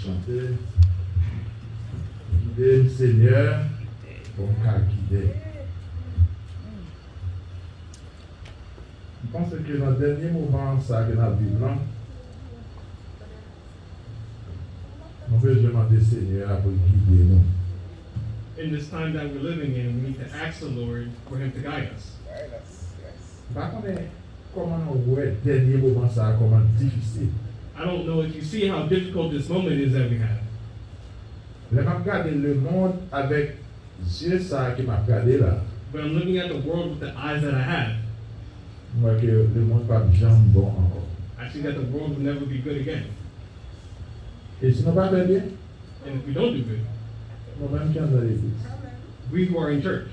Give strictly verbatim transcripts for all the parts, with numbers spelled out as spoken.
Chante, gide m, Senyè, pou m ka gide. M panse ke nan dènye moman sa ke n ap viv lan, nou bezwen mande Senyè a pou l gide nou. In this time that we're living in, we need to ask the Lord for Him to guide us. M pa konnen kòman nou wè dènye moman sa a kòman difisil. I don't know if you see how difficult this moment is that we have. Lè m ap gade lemonn avèk zye sa a ke m ap gade la, But I'm looking at the world with the eyes that I have. M wè ke lemonn p ap janm bon ankò. I see that the world will never be good again. E si nou pa fè byen, And if we don't do good, nou menm ki anndan legliz, we who are in church,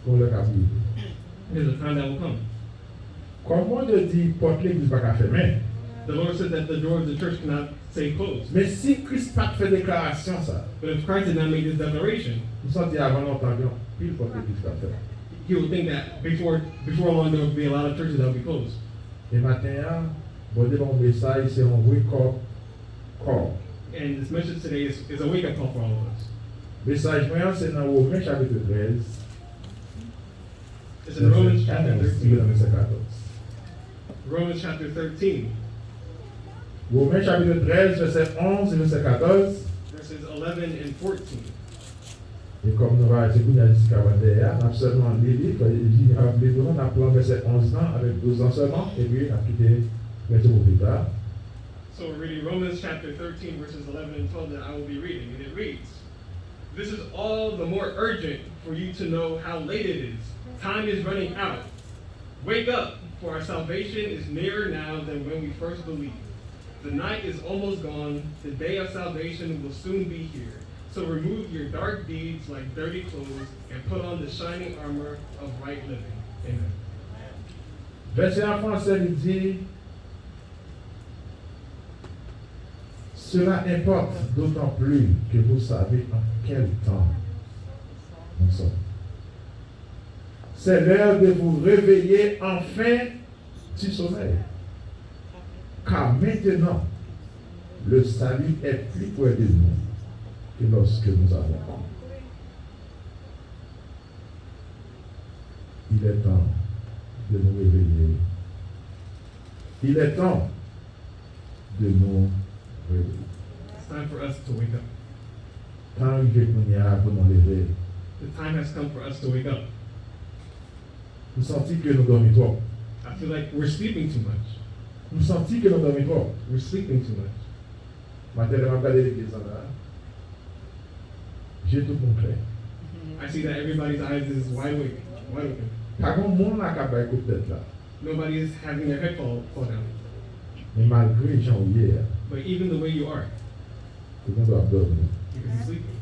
gon lè k ap rive. There's a time that will come. Kòm Bondye di pòt legliz pa ka fèmen, The Lord said that the door of the church cannot stay closed. Men si Kris pa t fè deklarasyon sa, But if Christ did not make this declaration, m santi avan lontan gen anpil pòt legliz k ap fèmen. You would think that before before long there would be a lot of churches that would be closed. E maten an, Bondye ban yon mesaj, se yon wake up call. And this message today is, is a wake up call for all of us. Mesaj mwen an se nan Women chapit trèz, It's in Romans chapter thirteen. Romans chapit trèz, vèsè onz rive nan vèsè katòz. Romans chapter thirteen. Women chapit trèz, vèsè onz, vèsè katòz. Verses eleven and fourteen. E kòm nou va rete kounye a jiska vennde a, n ap sèlman li li, frè Jimmy ap li pou nou, n ap pran vèsè onz lan avèk douz lan sèlman, epi n ap kite rete pou pita. So we're reading Romans chapter thirteen, verses eleven and twelve that I will be reading, and it reads, "This is all the more urgent for you to know how late it is. Time is running out. Wake up, for our salvation is nearer now than when we first believed. The night is almost gone, the day of salvation will soon be here. So remove your dark deeds like dirty clothes and put on the shining armor of right living." Amen. Vèsè an fransè li di, Cela importe d'autant plus que vous savez en quel temps nous sommes. C'est l'heure de vous réveiller enfin du sommeil. Car maintenant, le salut est plus près de nous que lorsque nous avons cru. Il est temps de nous réveiller. Il est temps de nous réveiller. It's time for us to wake up. Tan rive kounye a pou nou leve. The time has come for us to wake up. M santi ke nou dòmi twòp. I feel like we're sleeping too much. M santi ke nou dòmi twòp. We're sleeping too much. Maten lè m ap gade legliz lan la, je tout moun klè. I see that everybody's eyes is wide awake, wide open. Pa gen moun la k ap bay kout tèt la. Nobody is having their head fall, fall down. Men malgre jan w ye a, But even the way you are, ou gen dwa ap dòmi. You could be sleeping.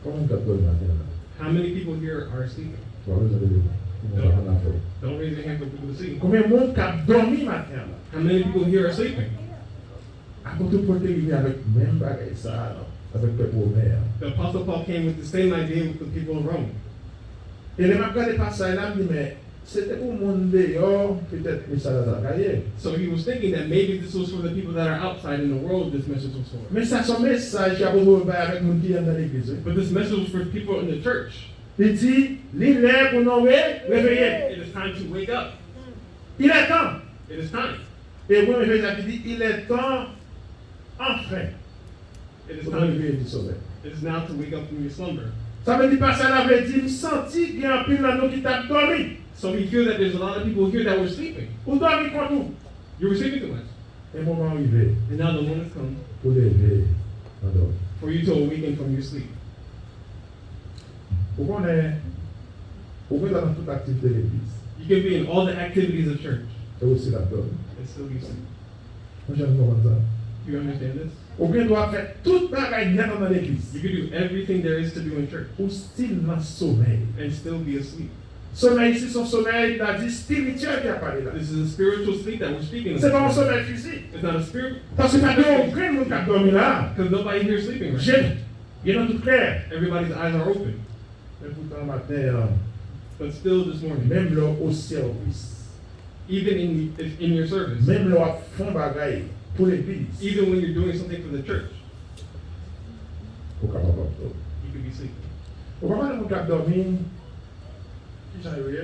Konbyen moun k ap dòmi maten an la? How many people here are sleeping? W ap leve men w pou mwen pa konn afè w. Don't raise your hand for people to see. Konbyen moun k ap dòmi maten an la? How many people here are sleeping? Apot Pòl te rive avèk menm bagay sa a avèk pèp Women an. The Apostle Paul came with the same idea with the people of Rome. E lè m ap gade pasaj la, m di, men, se te pou moun deyò, petèt, mesaj la ta ka ye. So he was thinking that maybe this was for the people that are outside in the world, this message was for. Men sa se yon mesaj ki ap voye bay avèk moun ki anndan legliz, wi. But this message was for people in the church. Li di, li lè pou nou re-, reveye. It is time to wake up. Il est temps. It is time. E mwen, men sa ki di, il est temps, enfin. It is time. Pou nou reveye di somèy. It is now to wake up from your slumber. Sa vle di, pasaj la vle di, m santi gen anpil nan nou ki t ap dòmi. So he feels that there's a lot of people here that were sleeping. Ou dòmi kont ou. You were sleeping too much. E moman an rive. And now the moment has come. Pou leve nan dòmi. For you to awaken from your sleep. Ou konnen, ou gen dwa nan tout aktivite legliz. You can be in all the activities of church. E ou still ap dòmi. And still be asleep. Mwen, jan nou konprann sa. You understand this? Ou gen dwa fè tout bagay nèt anndan legliz. You can do everything there is to do in church. Ou still nan somèy. And still be asleep. Somèy isi se yon somèy, n a di, espirityèl ki ap pale la. This is a spiritual sleep that we're speaking of. Se pa yon somèy fizik. It's not a spirit. Paske pa gen yon grenn moun k ap dòmi la. Because nobody here is sleeping right now. Je, je nou tout klè. Everybody's eyes are open. Men poutan maten an, But still this morning, menm lè w o sèvis, even in, if in your service, menm lè w ap fè yon bagay, pou legliz. Even when you're doing something for the church, Ou kapab ap dòmi. you could be sleeping. Ou pa konnen moun k ap dòmi, ki jan yo ye?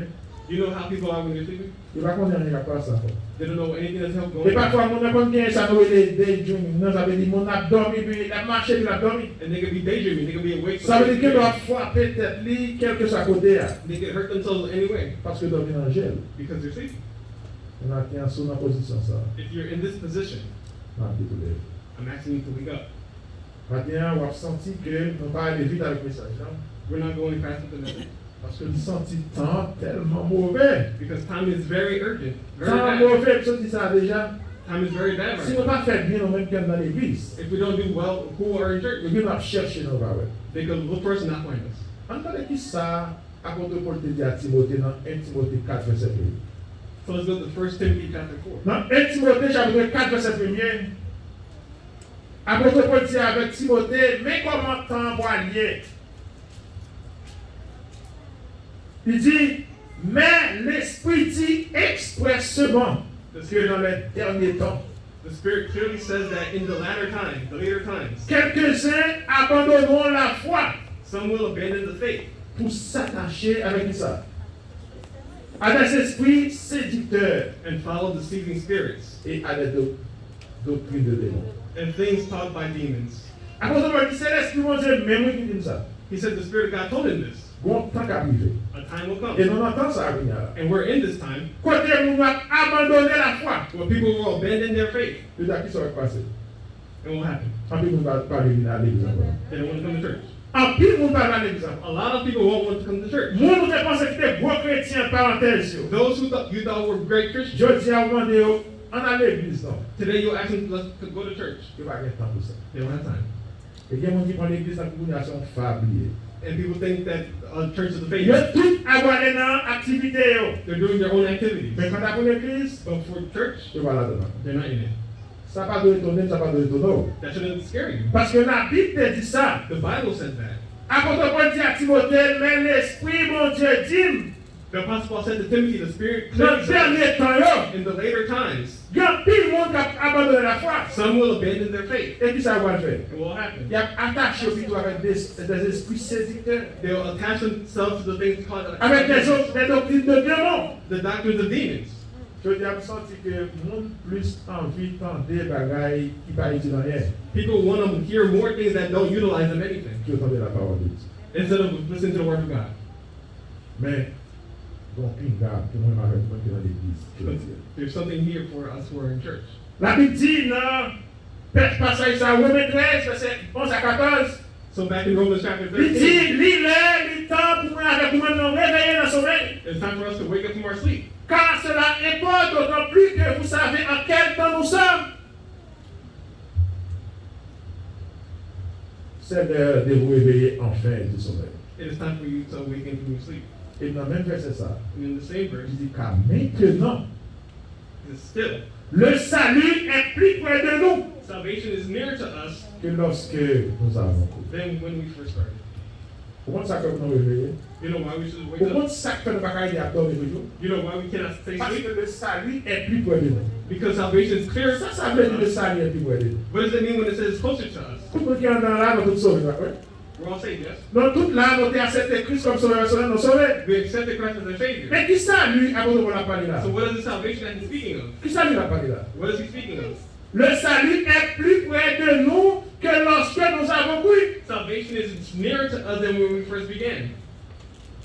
You know how people are when they're sleeping? Yo pa konnen anyen k ap pase ankò. They don't know anything that's E going on. Pafwa, moun nan konn gen sa nou rele daydreaming nan, sa vle di moun ap dòmi, epi l ap mache, epi l ap dòmi. And they could be daydreaming, they could be awake. Sa vle di ke l ap frape tèt li kèlkeswa kote a. They could hurt themselves anyway Paske w dòmi nan jèl. Because they're sleeping. Maten an, si w nan pozisyon sa a, If you're in this position, m ap di w leve. I'm asking you to wake up. Maten an, w ap santi ke nou pa ale vit avèk mesaj lan. We're not going fast with the message. Paske m santi tan an tèlman move. Because time is very urgent, very Tan an bad. Move, m sot di sa deja. Time is very bad right Si nou now. Pa fè byen, nou menm ki anndan legliz, If we don't do well, who are in church? Epi n ap chèche nou pa wè. They could look for us and not find us. Ann gade ki sa apot Pòl te di a Timote nan en Timote kat vèsè premye. So let's go to First Timothy chapter four. Nan en Timote chapit kat vèsè premye, apot Pòl di avèk Timote, men kòman tan an pral ye. Li di, men Lespri di ekspresman ke nan lè dènye tan, The Spirit clearly says that in the latter time, the later times, kèlkezen abandonneront la foi some will abandon the faith pou s'attacher avec qui ça? À des esprits séducteurs and follow deceiving spirits et à des doc- doctrines de démons. and things taught by demons. Apot Pòl di se Lespri Bondye menm wi ki di m sa. He said the Spirit of God told him this. Gon tan k ap rive. A time will come. E nou nan tan sa a kounye a la. And we're in this time Kote moun yo ap abandone lafwa. Where people will abandon their faith. Yo di a ki sa w ap pase? And what happened? Anpil moun pa pa vle vin nan legliz ankò. They don't want to come to church. Anpil moun pa vle nan legliz ankò. A lot of people won't want to come to church. Moun ou te panse ki te gwo kretyen parantèz yo. Those who thought you thought were great Christians, Jodi a ou mande yo ann al legliz non. Today you'll ask them to, to go to church. Yo pa gen tan pou sa. They don't have time. E gen moun ki pran legliz tankou kounye a se yon fab li ye. And people think that uh, church is a faith. Yo tout abwale nan aktivite yo. They're doing their own activities. Men kanta pou legliz, But for church, yo pa ladan non. They're not in it. Sa pa dwe etone m, sa pa dwe etone w. That shouldn't scare you. Paske Labib te di sa. The Bible said that. Apot Pòl di a Timote, men Lespri Bondye di m, The Apostle Paul said to Timothy, the Spirit nan clearly said, dènye tan yo, in the later times, gen anpil moun k ap abandone lafwa. Some will abandon their faith. E ki sa yo pral fè? And what will happen? Y ap atache yo pito avèk des, des esprits séducteurs, They'll attach themselves to the things called avèk des, des doctrines de démons. the doctrines of demons. Jodi a m santi ke moun plis anvi tande bagay ki pa itil anyen People want to hear more things that don't utilize them anything ke tande la parole de Dieu. Instead of listening to the Word of God. Men, bon, pinga pou mwen avèk mwen ki nan legliz. But there's something here for us who are in church. Labib di nan pè- pasaj sa, Women trèz, vèsè onz a katòz, So back in Romans chapter li di, thirteen, li lè, li tan pou mwen avèk ou menm nou reveye nan somèy. It's time for us to wake up from our sleep. Car cela importe d'autant plus que vous savez en quel temps nous sommes. C'est l'heure de vous réveiller enfin du sommeil. It is time for you to awaken from your sleep. E nan menm vèsè sa, And in the same verse, li di, car maintenant, it's still, le salut est plus près de nous salvation is nearer to us que lorsque nous avons cru. Than when we first started. Ou konn sa k fè pou nou reveye? You know why we should wake Ou up? Konn sa k fè nou pa ka rete ap dòmi toujou? You know why we cannot stay Paske asleep? Le salut est plus près de nous. Because salvation is clearer. Sa sa vle di le salut est plus près de nous? What does it mean when it says it's closer to us? Tout moun ki anndan la, nou tout sove, pa vre? We're all saved, yes? Nou tout la, nou te aksepte Kris kòm Sovè pèsonèl, nou sove. We accepted Christ as our Savior. Men ki salut apot Pòl ap pale la? So what is the salvation that he's speaking of? Ki salut l ap pale la? What is he speaking of? Le salut est plus près de nous que lorsque nous avons cru. Salvation is nearer to us than when we first began.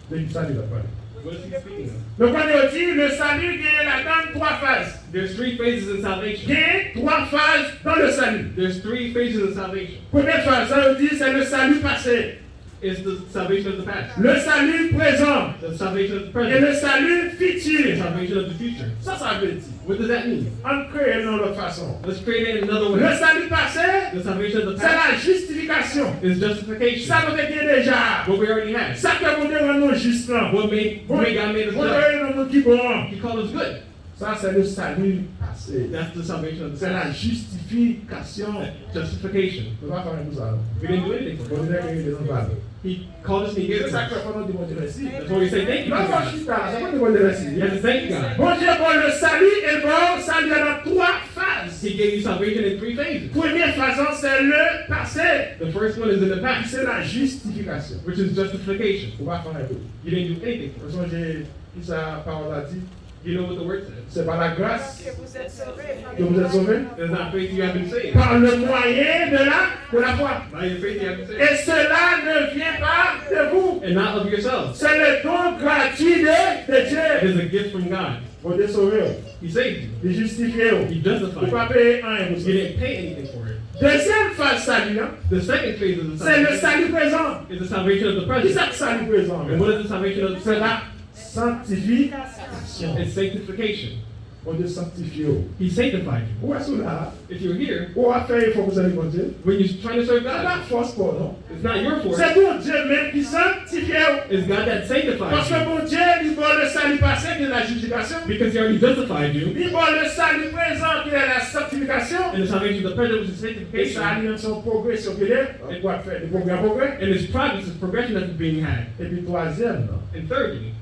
De ki salut l ap pale? What is he speaking of? Nou konnen yo di le salut gen ladan l twa faz. There's three phases in salvation. Gen twa faz dans le salut. There's three phases in salvation. Premye faz sa yo di se le salut passé, It's the salvation of the past. Le salut présent The salvation of the et present. Le salut The futur. Salvation of the future. Sa sa vle di? What does that mean? Ann kreye l nan lòt fason. Let's create it another Le way. Salut passé The salvation of the se past la justification. Is justification. Sa nou te gen deja. What we already had. Sa ke Bondye rann nou jis lan. What made, what made God made us Bondye just. Rele nou moun ki bon. He called us good. Sa se le salut passé. That's the salvation of the Se la past. Justification. Justification. Nou pa fè anyen pou sa non. We didn't do anything for it. Bondye te rele nou bal. He called us and he gave Se us sa k that. fè fò nou di Bondye mèsi. That's why we say thank you to Lè w God. chita la, se pa di Bondye mèsi. You have to thank God. Bondye ba w le salut e l ba w salut a nan twa faz. He gave you salvation in three phases. Premye faz lan se le pase, The first one is in the ki past, se la jistifikasyon. which is justification. Ou pa fè anyen pou li. You didn't do anything for Ou it. Sonje ki sa pawòl la di? You know what the word says. C'est par la grâce Que vous êtes sauvés. Que vous êtes sauvés. It's not faith you have been saved. Par le moyen de la, de la foi. By your faith you have been saved. Et cela ne vient pas de vous. And not of yourselves. C'est le don gratuit de, de It Dieu. Is a gift from God. Bondye sove w. He saved you. Li jistifye w. He justified Ou pa you. peye anyen pou You sa. Didn't pay anything for it. Dezyèm faz sali an, The second phase of the se le salvation sali prezan. Is the salvation of the Ki present. Sa k sali prezan? And what is the salvation of the Se la present? Sanktifikasyon. It's sanctification. Bondye sanktifye w. He sanctified you. Ou wè sou la, If you're here, ou ap fè efò pou sèvi Bondye. When you're trying to serve Se pa God, fòs pa w, non. It's not your force. Se Bondye menm ki sanktifye w. It's God that sanctifies Paske you. Bondye, li ba w le sali pase, ki se la jistifikasyon. Because He already justified you. Li ba w le sali prezan, ki se la sanktifikasyon. And the salvation of the present, which is E sa sanctification. Li menm se yon pwogresyon ki ye, ou ap fè de pwogrè an pwogrè. And it's progress, it's progression that's being had. Epi twazyèm nan, And thirdly,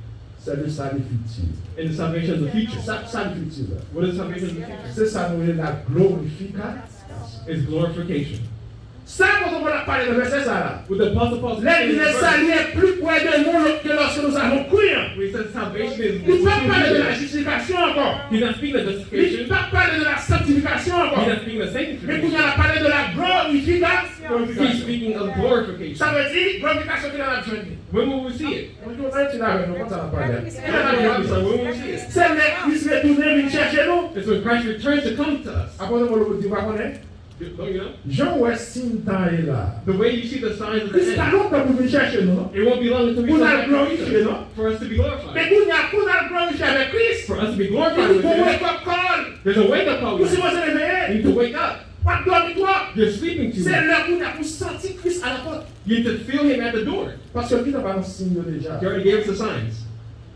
se le sali fiti. In the salvation of the future. Sa, sali fiti la. What is salvation of the future? Se sa nou rele la glorifikasyon. Is glorification. Sa apot Pòl ap pale nan vèsè sa la. With the Apostle Paul Lè li di le salut est plus près de nous que lorsque nous avons cru. We said salvation is Li pa pale de la jistifikasyon ankò. He's not speaking of Li justification. Pa pale de la sanktifikasyon He's ankò. Not speaking of Men kounye a sanctification. L ap pale de la glorifikasyon. He's speaking of glorification. Sa vle di glorifikasyon ki nan ap jwenn li. When will we see it? Mwen di w nan etid avè nou konsa n ap pale. When will we see it? Se lè Kris retounen vin chèche nou. It's when Christ returns to come to us. Apot Pòl di w pa konnen. Don't you know? Jan w wè siy tan ye la. The way you see the signs of the Kris pa end. Lontan pou vin chèche nou non. It won't be long until we Pou n come al back glorifye non. For us to be glorified. Men kounye a pou n al glorifye avèk Kris. For us to be glorified Li with pou Him. wake up call. There's a wake up call. Ou sipoze leve. You need to wake up. W ap dòmi twòp. You're sleeping too Se much. Lè kounye a pou santi Kris a lapòt. You need to feel Him at the door. Paske Kris pa nan siy yo deja. He already gave us the signs.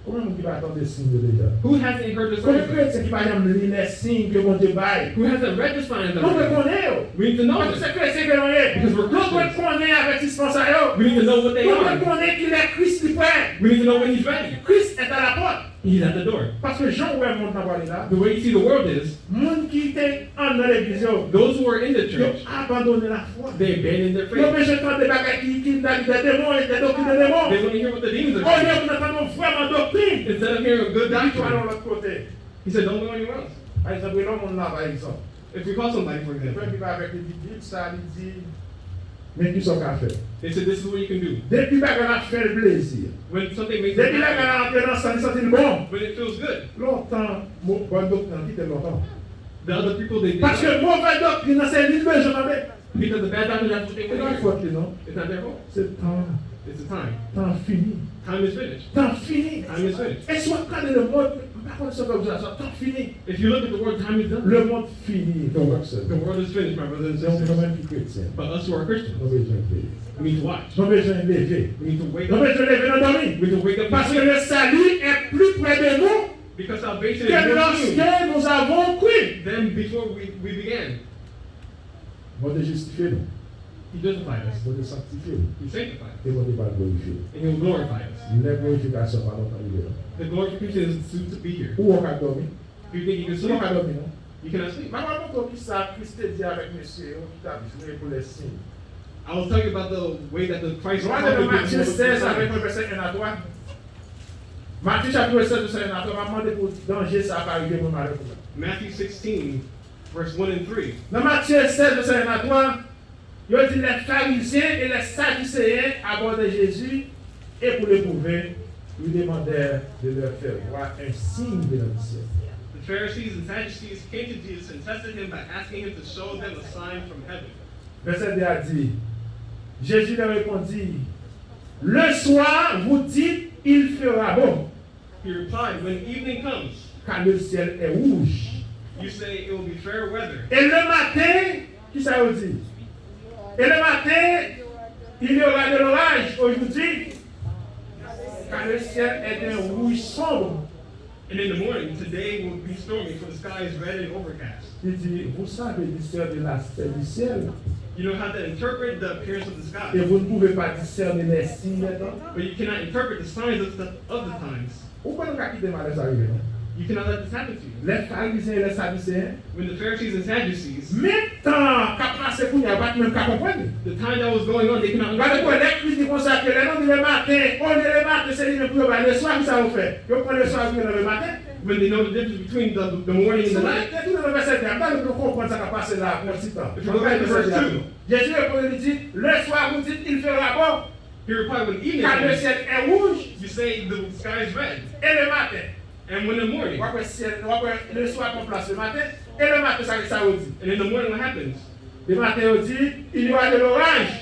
Konbyen moun ki pa tande siy yo deja? Who hasn't heard the Konbyen signs? Kretyen ki pa janm li lè siy ke Bondye bay? Who hasn't read the signs Nou dwe already? Konnen yo. We need to know Paske them. Se kretyen ke nou ye. Because we're Nou dwe Christians. Konnen avètisman sa yo. We need to know what they Nou dwe are. Konnen kilè Kris li prè. We need to know when He's ready. Kris est à la porte. He's at the door. Paske jan w wè mond nan prale la. The way you see the world is, Moun ki te anndan legliz yo. Those who are in the Yo church, abandone lafwa. They abandon their Yo faith. Bezwen tande bagay ki ki nan de demon e de doktrin de demon. They want to hear what the demons are Olye saying. Pou n ap tande yon vrèman doktrin. Instead of hearing a good Li di w al yon doctrine, lòt kote. He said, "Don't go anywhere else." Pa egzanp, rele yon moun la pa egzanp. If we call somebody, for example, Lè Bib avèk li di Bib sa li di. Men ki sa w ka fè. They said, "This is what you can do." Depi bagay la fè l plezi. When something makes Depi you bagay happy, la antre nan san li santi l bon. When it feels good, Lontan, bon doktè an kite lontan. The other people, they did. Paske movè doktrin nan se li l bezwen tande. Because the bad doctrine, that's what they Se pa want to fòt hear. Li non. It's not their fault. Se tan. It's the time. Tan fini. Time is finished. Tan fini. Time is finished. E si w ap gade lemonn, m pa konn sa w ap di la, tan fini. If you look at the world, time is done. Lemonn fini, frè ak sè. The world is finished, my brothers and Se yon sisters. Mwen ki kretyen. But us who are Christians, Nou bezwen veye. We need to watch. Nou bezwen leve. We need to wake Nou up. bezwen leve nan dòmi. We need to wake up. Paske le salut est plus près de nous Because salvation que is more lorsque soon nous avons cru. Than before we, we began. Bondye jistifye nou. He justified us. Bondye sanktifye nou. He sanctified us. E Bondye va glorifye nou. And He will glorify us. Lè glorifikasyonn pa lontan rive non. The glorification is soon to be here. Ou wè w ka dòmi. Do you think you can Ou wè w ka sleep? Dòmi non. You cannot sleep. Mwen pral montre w kisa Kris te di avèk mesye yo ki t ap jwe pou lè siy. I will tell you about the way that the Christ Nou called ale the nan Matye people sèz to avèk be. Mwen vèsè en a twa. Matye chapit sèz vèsè en a twa, m ap mande pou danje sa pa rive mwen malè pou mwen. Matthew sixteen, verse one and three. Nan Matye sèz vèsè en a twa, yo di les Pharisiens et les Sadducéens abordèrent Jésus et pour l'éprouver, lui demandèrent de leur faire voir un signe venant du ciel. The Pharisees and Sadducees came to Jesus and tested Him by asking Him to show them a sign from heaven. Vèsè de a di, Jésus leur répondit, le soir, vous dites, il fera beau, He replied, "When evening comes, car le ciel est rouge. You say it will be fair weather." Et le matin, kisa yo di? Et le matin, il y aura de l'orage aujourd'hui, car le ciel est d'un rouge sombre. And in the morning, "Today will be stormy, for the sky is red and overcast." Il dit, vous savez discerner l'aspect du ciel, You know how to interpret the appearance of the sky, et vous ne pouvez pas discerner les signes des temps. But you cannot interpret the signs of the, of the times. Ou kwè nou ka kite malè sa rive nou? You cannot let this happen to you. Lè Farizyen e lè Sadiseyen, When the Pharisees and Sadducees, menm tan k ap pase kounye a, yo pa t menm ka konprann li. The time that was going on, they cannot Gade understand. Kolèk li di konsa ke lè nou di lematen, olye lematen se li menm pou yo bay leswa, kisa yo fè? Yo pran leswa yo nan lematen. When they know the difference between the, the morning and Si the w night. retounen nan vèsè de a, m ta vle pou nou konprann sa k ap pase la a pou yon ti tan. If you go back to verse two, Jezi reponn, li di, Le soir, vous dites, il fera beau, he replied, When evening car le comes, ciel est rouge, you say the sky is red. Et le matin, And when the morning, w ap wè syèl, w ap wè le soir pran plas le matin, et le matin, sa, sa yo di. And in the morning, what happens? Le matin, yo di, il y aura de l'orage.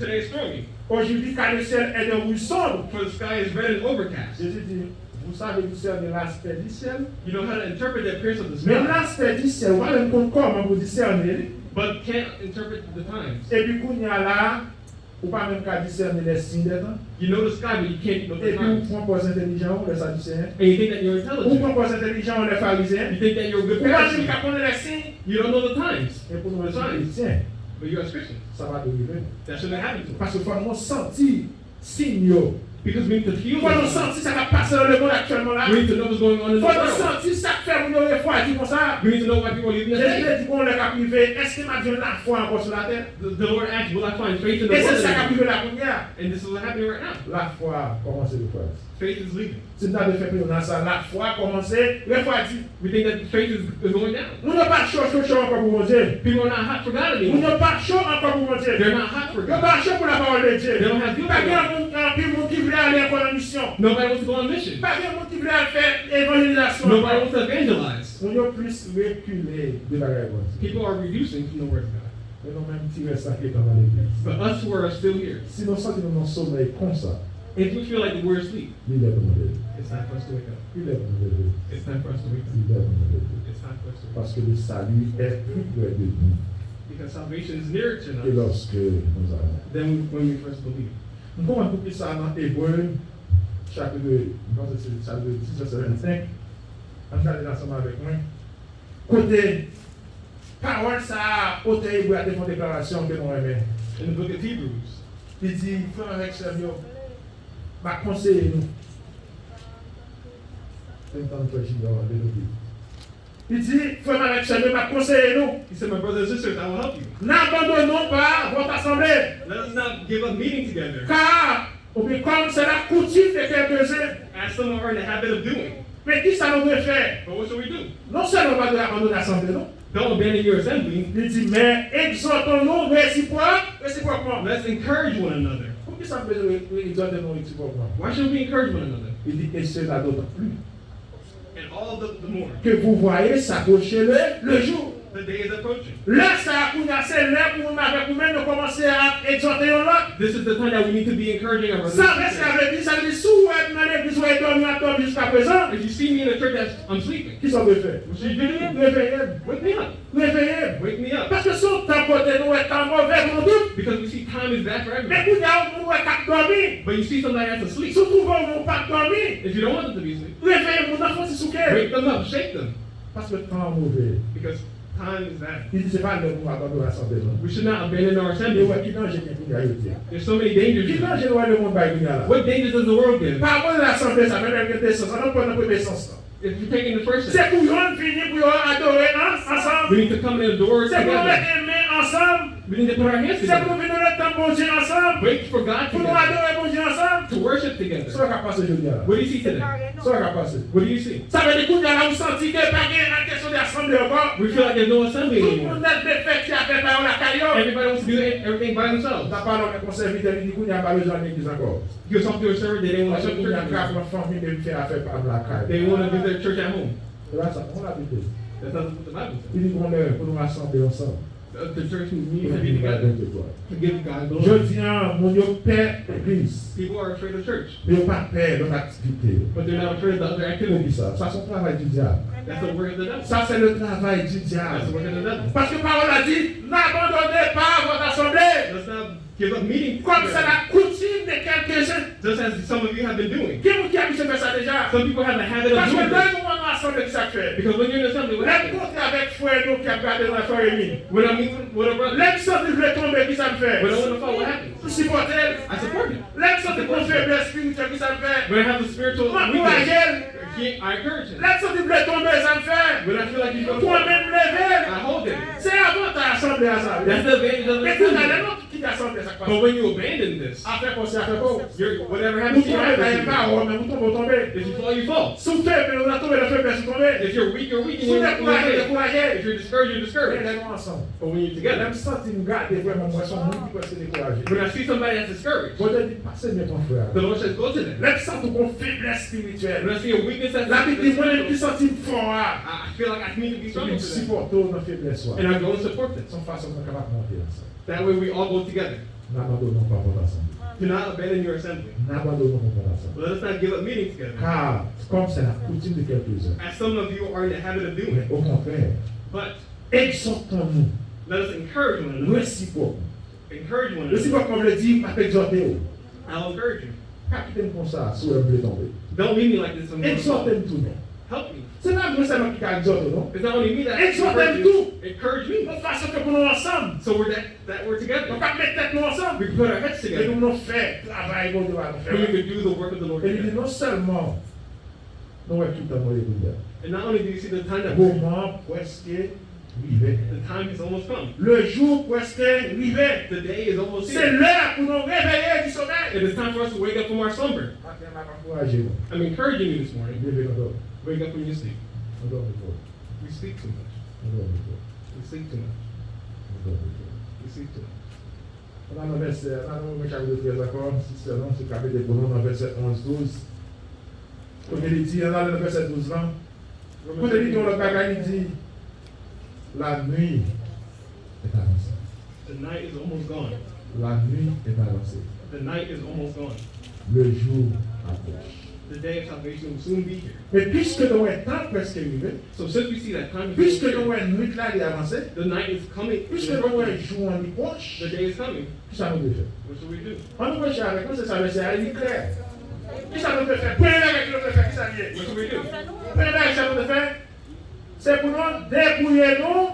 Today is stormy. Aujourd'hui, car le ciel est de rouge sombre. For the sky is red and overcast. Jezi di, vous savez discerner l'aspect du ciel. You know how to interpret the appearance of the Men sky, l'aspect du ciel, ou pa menm konn kòman pou disène li. But can't interpret the times. Epi kounye a la, ou pa menm ka disène les signes des temps. You know the sky, but you can't know the Epi ou times. pran pòz entèlijan ou, lè Sadiseyen. And you think that you're Ou intelligent. pran pòz entèlijan ou, lè Farizyen. You think that you're a Ou good pa menm Pharisee. ka konnen les signes. You don't know the times. E pou nou menm kretyen, But you're a Christian. Sa pa dwe rive nou. That shouldn't happen to us. Paske fò nou santi siy yo. Because we need to feel Fò nou the santi sa k ap pase nan lemonn aktyèlman la. We need to know what's going on in the Fò nou world. Santi sa k fè moun yo refwadi konsa. We need to know why people are leaving the Jezi faith. Te di gon lè k ap rive, èske m ap jwenn lafwa ankò sou latè? The, the Lord asked, Will I find faith in the E se sa k ap world? Rive la kounye a. And this is what's happening right now. Lafwa kòmanse refwadi. Faith is leaving. Si m ta dwe fè pleyona sa, lafwa kòmanse refwadi. We think that faith is, is going down. Moun yo pa cho cho cho ankò pou Bondye. People are not hot for God Moun anymore. Yo pa cho ankò pou Bondye. They're not hot for Yo God. Pa cho pou lapawòl de Dye. They don't have zeal for Pa gen God. Moun, anpil moun ki vle ale ankò nan misyon. Nobody wants to go on mission. Pa gen moun ki vle al fè evanjelizasyon. Nobody wants to evangelize. Moun yo plis rekile de bagay Bondye. People are reducing from the word of God. Men nou menm ti rès la ki ret nan legliz. But us who are still here, Si nou santi nou nan somèy konsa, if we feel like we're asleep, li lè pou nou leve. It's time for us to wake up. Li lè pou nou leve. It's time for us to wake up. Li lè pou nou leve. It's time for us to wake up. Parce que le salut est plus près de nous Because salvation is nearer to que us lorsque nous avons. Than when we first believe. M konprann poukisa nan Ebre, chapit, m panse se chapit dis, vèsè vennsenk, ann gade l ansanm avèk mwen. Kote pawòl sa a, otè Ebre a te fè yon deklarasyon ke nou renmen. In the book of Hebrews, Li di, Frè m avèk sè m yo, m ap konseye nou. Fè m tann frè Junior an, delopi. Li di, Frè m avèk sè m yo, m ap konseye nou. He said, My brothers and sisters, I will help you. N'abandonnons pas votre assemblée. Let us not give up meeting together. Car, oubyen comme c'est la coutume de quelques-uns. As some are in the habit of doing. Men ki sa nou dwe fè? But what should we do? Non sèlman pa dwe abandone asanble nou. Don't abandon your assembly. Li di, mais exhortons-nous réciproque, réciproquement. Let's encourage one another. Poukisa nou bezwen re- re- egzòte nou resipwòkman? Why should we encourage one another? Li di, et cela d'autant plus And all the, the more. Que vous voyez s'approcher le, le jour. The day is approaching. Lè sa a, kounye a, se lè pou mwen avèk ou menm nou kòmanse ap egzòte youn lòt. This is the time that we need to be encouraging our brothers Sa and vle sa sisters. Vle di, sa vle di, si w wè m nan legliz, w wè dòmi, m ap dòmi jiska prezan, If you see me in the church as I'm sleeping, kisa w dwe fè? what should you do? Reveye m. Wake me up. Reveye m. Wake me up. Paske se yon tan kote nou wè tan move pou nou tout. Because we see time is bad for Men everyone. Kounye a, yon moun wè k ap dòmi. But you see somebody that's asleep. Si w twouve yon moun pa dòmi, If you don't want them to be asleep, reveye moun nan, fè yon ti souke. Wake them up, shake them. Paske tan an move. Because time is bad. Li di se pa lè pou nou abandone asanble nou. We should not abandon our Li assembly. Wè ki danje gen kounye a yo di a. There's so many dangers Ki in that. Danje nou wè lemonn bay kounye a la? What dangers does the world give? Pa abandone asanble sa, men lè l gen de sans, ann pran nan premye sans lan. If you're taking the first Se step, pou yonn vini pou yo adore an- ansanm. we need to come and adore Se pou yo together. Mete men ansanm. We need to put our hands Se pou together. Vin nan tan Bondye ansanm. Wait for God Pou nou together. Adore Bondye ansanm. To worship together. Sa k ap pase jodi a la? What do you see today? Sa k ap pase? What do you see? Sa vle di kounye a la ou santi ke pa gen kesyon de asanble ankò. We feel like there's no assembly Tout anymore. Moun nan vle fè ti afè pa yo lakay yo. Everybody wants to do e- everything by themselves. N ap pale avèk yon sèvitè, li di kounye a pa bezwen al legliz ankò. You talk to a servant, they didn't want to Paske serve kounye a m ka church anymore. Pran fanmi m e m fè afè pa m lakay. They want to give their church at home. Se pa sa, m konn la Bib. That's not what the Bible says. Li di gon lè pou nou asanble ansanm. Uh, the church needs Pou to nou be vin bay together Bondye glwa. to give God glory. Jodi a, moun yo pè legliz. People are afraid of church, Men yo pa pè lòt aktivite yo. But they're not afraid of the other Pou activities. kisa? Sa se yon travay di dyab. That's the work of the devil. Sa se le travay di That's the dyab. work of the devil. Paske pawòl la di, n'abandonnez pas votre assemblée. Let's not give up meeting. Comme c'est la coutume de quelques-uns. Just as some of you have been doing. Gen moun ki abitye fè sa deja. Some people have a habit of Paske doing lè this. Nou wè nan asanble ki sa k fè. Because when you're in assembly, what Lè m happens? Kontre avèk frè nou ki ap gade nan frè Remy. When I meet with a brother, Lè m santi l vle tonbe, ki sa m fè? When I want to fall, what happens? M sipòte l. I support him. Lè m santi l gon feblès espirityèl, ki sa m fè? When I have a spiritual M ankouraje weakness, l. I encourage him. Lè l santi l vle tonbe, sa l fè? When I feel like he's going Mwen to, menm leve l. I hold him. Se avantaj asanble a sa. That's the advantage of the Men se talè assembly. Non, ki kite asanble sa k pase. But when you abandon this, Afè pa w se afè pa w. you're, whatever Ou happens to you tonbe, bagay happens pa to you. Wè, men ou tonbe, ou tonbe. If you fall, you fall. Si w feble, ou nan tonbe nan feblès ou tonbe. If you're weak, you're weak. And Si w you're dekouraje, ou weak. dekouraje. If you're discouraged, you're Men discouraged. lè nou ansanm. But when you're Lè together, m santi m gade vrèman m wè se yon moun ki prèske dekouraje. when I see somebody that's discouraged, Bondye di, pase men pran frè a. The Lord says, "Go to them." Lè m santi w gen faiblesse spirituelle. When I see a weakness that's Labib di mwen menm ki santi m fò a. I I feel like I need to be Epi strong m for them. sipòte w nan faiblesse ou a. And I go and support them. Se yon fason pou nou kapab monte ansanm. That way we all go together. N abandone yon pa pot ansanm. Do not abandon your assembly. N abandone yon pa pot ansanm. Let us not give up meeting together. Kar, kòm se la koutim de kèlkezin. As some of you are in the habit of doing. Men okontrè, But egzòtan nou, let us encourage one another. Resipwòk. Encourage one another. Resipwòk mwen vle di, m ap egzòte w. I'll encourage you. Pa kite m konsa si w wè m vle tonbe. Don't leave me like this. I'm gonna Egzòte fall. m tou non. Help me. Se pa mwen sèlman ki ka egzòte w non. It's not only me that Egzòte m encourage tou. You. Encourage me. Yon fason ke pou nou ansanm. So we're that, that we're together. Nou ka met tèt nou ansanm. We put our heads Epi together. Pou nou fè travay Bondye ba nou And we fè. could do the work of the Lord Epi together. Non sèlman nou wè ki tan nou ye kounye a. And not only do you see the time that we're in, Moman an prèske rive. the time has almost come. Lejou prèske rive. The day is almost Se here. Lè pou nou reveye di somèy. It is time for us to wake up from our slumber. Maten an, m ap ankouraje nou. I'm encouraging you this morning. Leve nan dòmi. Wake up from your sleep. Nou dòmi twòp. We sleep too much. Nou dòmi twòp. We sleep too much. Nou dòmi twòp. We sleep too much. Ann al nan vèsè, ann al nan Women chapit trèz ankò, si sè nou, si w ka mete pou nou nan vèsè onz, douz. Kote li di, ann al nan vèsè douz lan. Kote li di yon lòt bagay, li di, la nuit est avancée. The night is almost gone. La nuit est avancée. The night is almost gone. Le jour approche. The day of salvation will soon be here. Men piske nou wè tan prèske rive, So since we see that time is piske almost nou here, wè nwit la li avanse, the night is coming. piske nou wè jou an li pwòch, The day is coming. kisa nou dwe fè? What should we do? Ann nou preche avèk mwen, se sa mesye a li klè. Kisa nou dwe fè? Premye bagay ke nou dwe fè, kisa li ye? What should we do? Premye bagay sa nou dwe fè, se pou nou depouye nou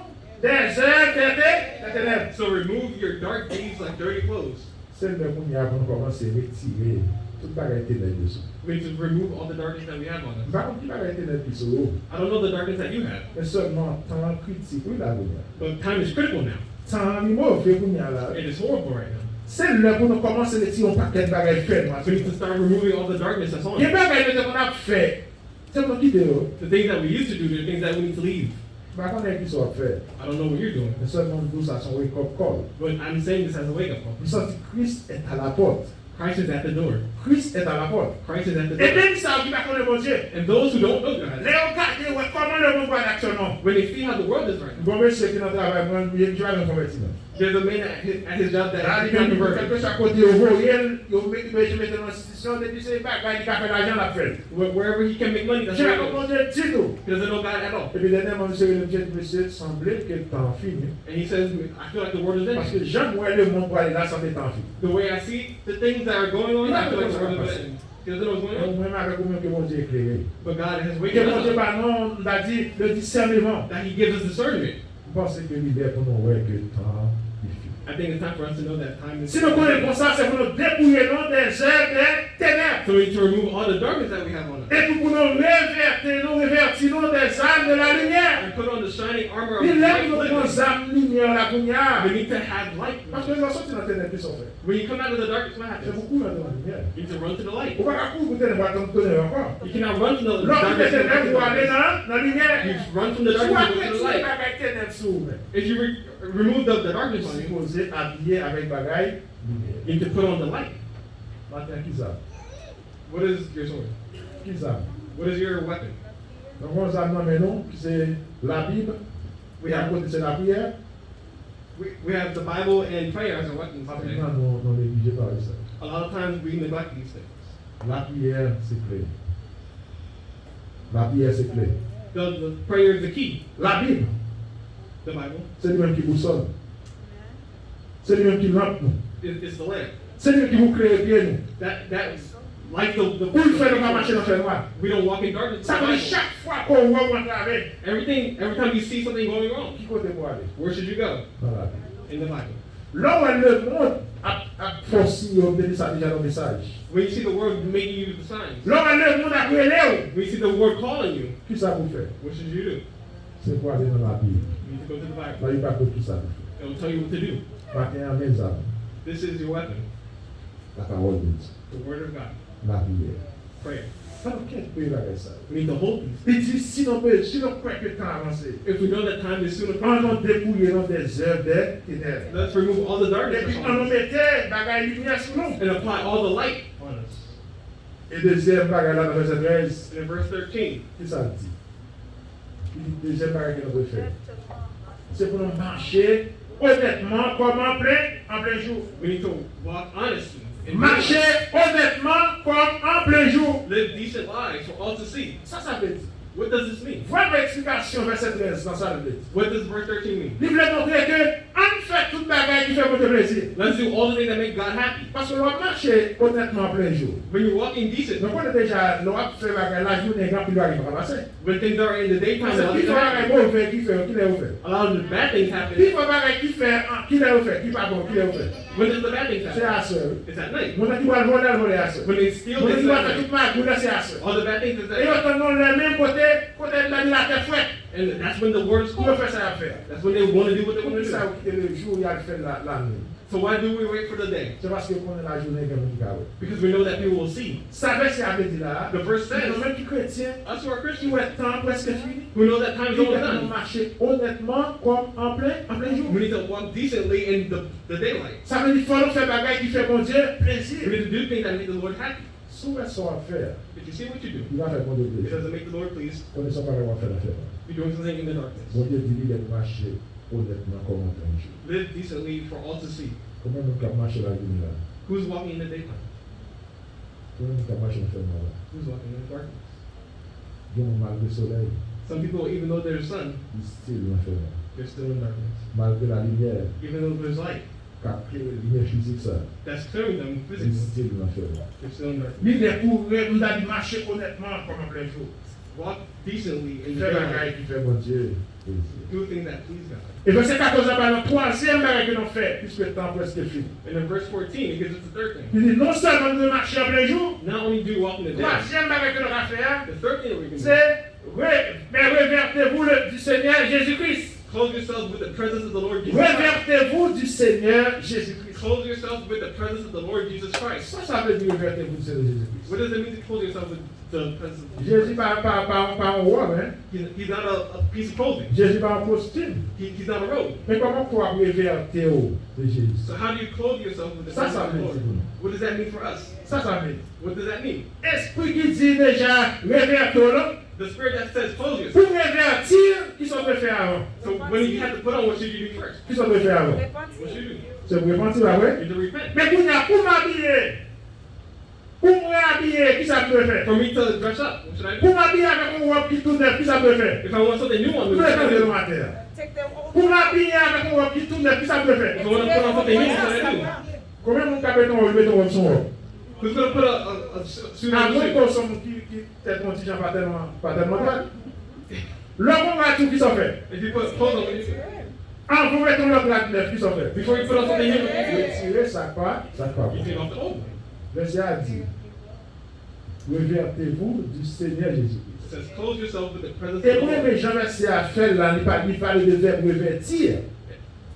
dè zèv dè te, dè tenèb. So remove your dark deeds like dirty clothes. Se lè kounye a pou nou kòmanse retire tout bagay tenèb yo sou nou. We need to remove all the darkness that we have on us. M pa konn ki bagay tenèb ki sou ou, I don't know the darkness that you have, men sèlman tan an kritik wi la kounye a. But time is critical now. Tan an li move kounye a la. It is horrible right now. Se lè pou nou kòmanse retire yon pakèt bagay fènwa. We need to start removing all the darkness that's on Gen us. Bagay nou te konn ap fè, se pou nou kite yo. The things that we used to do, the things that we need to leave. M pa konnen kisa w ap fè. I don't know what you're doing. Men sèlman m di w sa se yon wake up call. But I'm saying this as a wake up call. M santi Kris est à la porte. Christ is at the door. Kris est à la porte. Christ is at the E door. menm sa yo ki pa konnen Bondye, And those who don't know God, lè yo gade wè kòman lemonn pral aktyèlman. When they see how the world is right now, Gon mesye ki nan travay mwen, li pa menm konvèti non. There's a man at his, at his job that Sa li he's not menm converted. Kèlkeswa kote yo voye l, yo mete, mete, mete nan enstitisyon, depi se bagay li ka fè lajan l ap fè l. Where- Wherever he can make money, that's Li where pa he konn goes. Bondye ditou. He doesn't know God at all. Epi dènyèman misye rele m, misye di, mesye, sanble ke tan an fini. And he says, "I feel like the world is ending. Paske jan m wè lemonn pral la, sanble tan an fini. The way I see the things that are going on, I feel like the world is ending." He doesn't know what's going Men on. mwen menm avèk ou menm ke Bondye eklere. But God has Ke wakened us Bondye up. Ba nou, m ta di, le discernement. That he gives us discernment. M panse ke li lè pou nou wè ke tan an li fini. I think it's time for us to know that time is Si nou konnen konsa, se pou nou depouye nou dè zèv dè tenèb. So we need to remove all the darkness that we have on us. Epi pou nou revèti nou, revèti nou dè zam de la limyè. And put on the shining armor of Li lè pou nou light pran living. Zam limyè la kounye a. We need to have light. Paske lè w sòti nan tenèb, ki sa w fè? When you come out of the darkness, what Se happens? pou w kouri nan limyè. You need to run to the light. Ou pa ka kouri pou tenèb, w ap tann tenèb ankò. You cannot run from the Lè w kite darkness. tenèb, ou ale nan, nan limyè. You run from the Si w darkness and go to the retire light. bagay tenèb sou ou menm, If you re- remove the, the darkness ou on you, sipoze abiye avèk bagay limyè. you need to put on the light. Maten an, ki zam? What is your sword? Ki zam? What is your weapon? Nou gen yon zam nan men nou, ki se Labib. We Yon have kote se lapriyè. We, we have the Bible and prayer as our weapons Anpil today. Nan nou, nou neglije bagay sa. A lot of times we neglect these things. Lapriyè se kle. Lapriyè se kle. The, the prayer is the key. Labib, The Bible se li menm ki bousòl. Se li menm ki lanp nou. is, is the lamp. Se li menm ki pou klere pye nou. That, that light the, the Pou l fè nou pa mache nan fènwa. We don't walk in darkness. Sa vle di chak fwa ke w wè yon antrave, Everything, every time you see something going wrong, ki kote pou ale? Where should you go? Nan Labib. In the Bible. Lè w wè lemonn ap, ap fè w siy yo, m te di sa deja nan mesaj. When you see the world making you the signs, Lè w wè lemonn ap rele w, when you see the world calling you, ki sa pou w fè? What should you do? Se pou w ale nan Labib. You need to go to the Bible. Labib ap di w ki sa pou w fè. It will tell you what to do. Maten an, men zam. This is your weapon, Lapawòl de Dye. The Word of God. Lapriyè. Prayer. Fò nou kenbe bagay sa yo. We need to hold these. Li di, si nou pe, si nou kwè ke tan avanse, If we know that time is soon an approaching, nou depouye nou dè zèv dè tenèb. Let's remove all the darkness Epi that's an on nou us mete bagay limyè sou nou. And apply all the light on us. E dezyèm bagay la nan vèsè trèz, And in verse thirteen, ki sa l di? Li di, dezyèm bagay ke nou dwe fè, se pou nou mache onètman kòm an plen, an plen jou. We need to walk honestly. And Mache onètman kòm an plen jou. Live decent lives for all to see. Sa sa vle di? What does this mean? Vwala eksplikasyon vèsè trèz nan sa l vle di. What does verse thirteen mean? Li vle montre ke ann fè tout bagay ki fè Bondye plezi. Let's do all the things that make God happy. Paske lè w ap mache onètman an plen jou, When you're walking decent, nou konnen deja lè w ap fè bagay lajounen, gen anpil bagay ki pa pase. When things are in the daytime, a Paske lot of pi the fò bad bagay things, move ki fè yo, kilè yo fè? A lot of the bad things happen. Pi fò bagay ki fè, an, kilè yo fè, ki pa bon, kilè yo fè? When does the bad things Se happen? aswè, wi. It's at night. Moun nan ki pral vòlè, al vòlè aswè. When they steal, Moun they nan ki pral fè sell. Tout magou la, se aswè. All the bad things is E yo at night. Tann yon lè menm kote, kote l la di latè frèt. And that's when the world is Pou yo cold. Fè sa y ap fè a. That's when they want to do what they want to Poukisa do. Yo kite le jou y al fè la, lannuit? So why do we wait for the day? Se paske yo konnen lajounen gen moun ki ka wè. Because we know that people will see. Sa vèsè a vle di la a, The verse says, nou menm ki kretyen, us who are ki Christians, wè tan an prèske fini, who know that time is li almost fèt nou done, mache onètman kòm an plen, an plen jou. We need to walk decently in the, the daylight. Sa vle di fò nou fè bagay ki fè Bondye plezi. We need to do things that make the Lord happy. Si w wè sa w ap fè a, If you see what you do, li pa fè Bondye it plezi. Doesn't make the Lord pleased. Konnen se yon bagay w ap fè nan fènwa. You're doing something in the darkness. Bondye di li lè nou mache onètman kòm an plen jou. Live decently for all to see. Konbyen moun k ap mache lajounen la? Who's walking in the daytime? Konbyen moun k ap mache nan fènwa la? Who's walking in the darkness? Gen moun malgre solèy. Some people, even though there's sun, Li still nan fènwa. They're still in darkness. Malgre la limyè Even though there's light, k ap klere limyè fizik sa, that's clearing them li physically, still nan fènwa. They're still in darkness. Li lè pou w rèv m ta di mache onètman kòm an plen jou. Walk decently in the Fè daylight. Bagay ki fè Bondye plezi. Do things that please God. E vèsè katòz la ba nou twazyèm bagay ke nou fè, piske tan prèske fini. And in verse fourteen, it gives us the third thing. Li di non sèlman nou dwe mache an plen jou, Not only do you walk in the day, twazyèm bagay ke nou ka fè a, the third thing that we can se do, re, mais revêtez-vous le- du Seigneur Jésus-Christ. Clothe yourselves with the presence of the Lord Jesus Christ. Revêtez-vous du Seigneur Jésus-Christ. Clothe yourselves with the presence of the Lord Jesus Christ. Sa sa vle di revêtez-vous du Seigneur Jésus-Christ? What does it mean to clothe yourself with the presence of Jezi Jesus Christ? Pa, pa, pa, pa yon wòb, hein? He, he's not a, a piece of clothing. Jezi pa yon kostim. He, he's not a robe. Men kòman pou w ap revète w de Jezi? So how do you clothe yourself with the Sa presence sa of the vle di Lord? pou nou. What does that mean for us? Sa sa vle di. What does that mean? Espri ki di deja revète w lan, The spirit that says clothe pou yourself. Revèti, ki sa w dwe fè avan? So when you have to put on, what should you do first? Ki sa w dwe fè avan? What should you do? Se pou repanti, pa vre? You have to repent. Men kounye a, pou m abiye, pou m reabiye, ki sa m dwe fè? For me to dress up, what should I do? Pou m abiye avèk yon wòb ki tou nèf, ki sa m dwe fè? If I want something new on M me, dwe what should I tande do? nou atè a. Pou m abiye avèk yon wòb ki tou nèf, ki sa m dwe fè? If I want to put on something new, what should I do? Konbyen moun k ap mete yon wòb, mete yon wòb sou wòb? Who's going to put a, a, a su- suit on Amwen the ke w suit? se yon moun ki, ki tèt yon ti jan pa tèlman, pa tèlman dwat. Lè w pran rad sou, ki sa w fè? If you put clothes on, what do you do? Anvan w mete yon lòt rad nèf, ki sa w fè? Before you put on something new, what do you do? Retire sa k pa, sa k pa You bon. Take off the old one. Vèsè a di, revêtez-vous du Seigneur Jésus-Christ. It says, clothe yourself with the presence E of the mwen Lord. Renmen jan vèsè a fè l la, li pa, li pale de vèb revèti.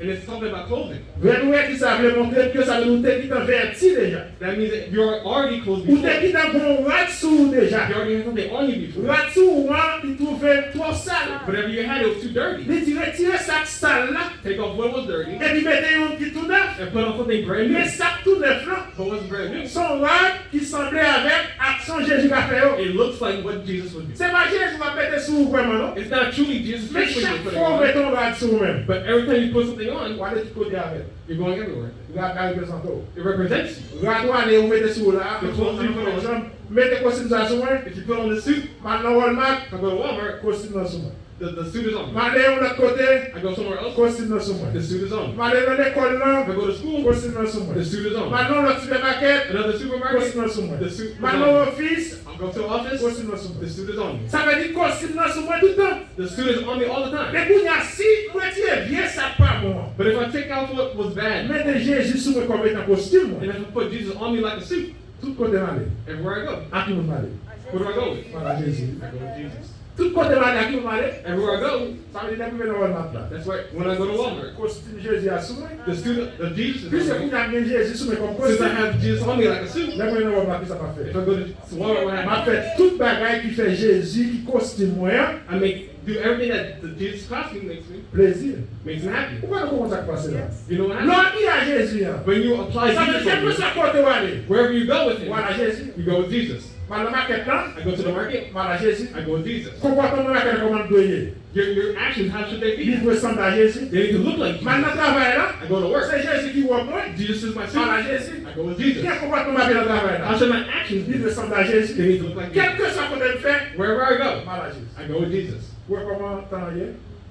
And it's talking about clothing. Vèb revèti sa vle montre ke sa vle di w te gentan vèti deja. That means that you're already clothed Ou te before. Gentan gen yon rad sou ou deja. You already have something on you before. Rad sou ou an, li twouve l twò sal. Whatever you had, it was too dirty. Li di retire sa k sal la, Take off what was dirty epi mete yon ki tou nèf. And put on something brand new. Men sa k tou nèf lan, But what's brand new? Se yon rad ki sanble avèk aksyon Jezi ka fè yo. It looks like what Jesus would do. Se pa Jezi w ap mete sou ou vrèman, non. It's not truly Jesus Men Christ when you chak put it fwa w on. Mete yon rad sou ou menm, But every time you put something on, w ale tout kote avè l. You're going everywhere. Rad la reprezante w. It represents you. Rad w ale ou mete sou ou la, The clothes you put on. Mete kostim sa sou mwen, If you put on the suit, m al nan Walmart, I go to Walmart, kostim nan sou mwen. The, the suit is on me. M ale yon lòt kote, I go somewhere else. Kostim nan sou mwen. The suit is on me. M ale nan lekòl la, I go to school. Kostim nan sou mwen. The suit is on me. M ale nan lòt sipèmakèt, Another supermarket. Kostim nan sou mwen. The suit is on me. M ale nan ofis, I go to office. Kostim nan sou mwen. The suit is on me. Sa vle di kostim nan sou mwen tout tan. The suit is on me all the time. Men kounye a, si m retire vye sa k pa bon an, But if I take off what was bad, men de Jezi sou mwen kòm etan kostim mwen, and if I put Jesus on me like a suit, tout kote m ale, everywhere I go, a ki moun m ale? Who do I go with? M ale a Jezi. I go with Jesus. Tout kote m ale, a ki moun m ale? Everywhere I go, sa vle di depi m nan Walmart la, that's why when I go to Walmart, kostim Jezi a sou mwen. The suit of Jesus is on me. Piske kounye a m gen Jezi sou mwen kòm kostim. Since I have Jesus on me like a suit, lè mwen nan Walmart, kisa m ap fè? If I go to Walmart, what happens? M ap fè tout bagay ki fè Jezi ki kostim mwen an, I make, do everything that the Jesus costume makes me, plezi. Makes me happy. Ou konnen konsa k pase la? You know what happens? Lè w abiye a Jezi an, when you apply Jesus on you, sa vle di kèlkeswa kote w ale, wherever you go with him, w ale a Jezi. You go with Jesus. M al nan makèt la, I go to the market, m al a Jezi. I go with Jesus. Konpòtman nan makèt la, kòman l dwe ye? Your, your actions, how should they be? Li dwe sanble a Jezi. They need to look like Jesus. M al nan travay la, I go to work. Se Jezi ki wòb mwen. Jesus is my suit. M al a Jezi. I go with Jesus. Ki konpòtman m ap gen nan travay la? How should my actions be? Li dwe sanble a Jezi. They need to look like Jesus. Kèlkeswa kote m fè, wherever I go, m al a Jezi. I go with Jesus. Ou wè kòman tan an ye?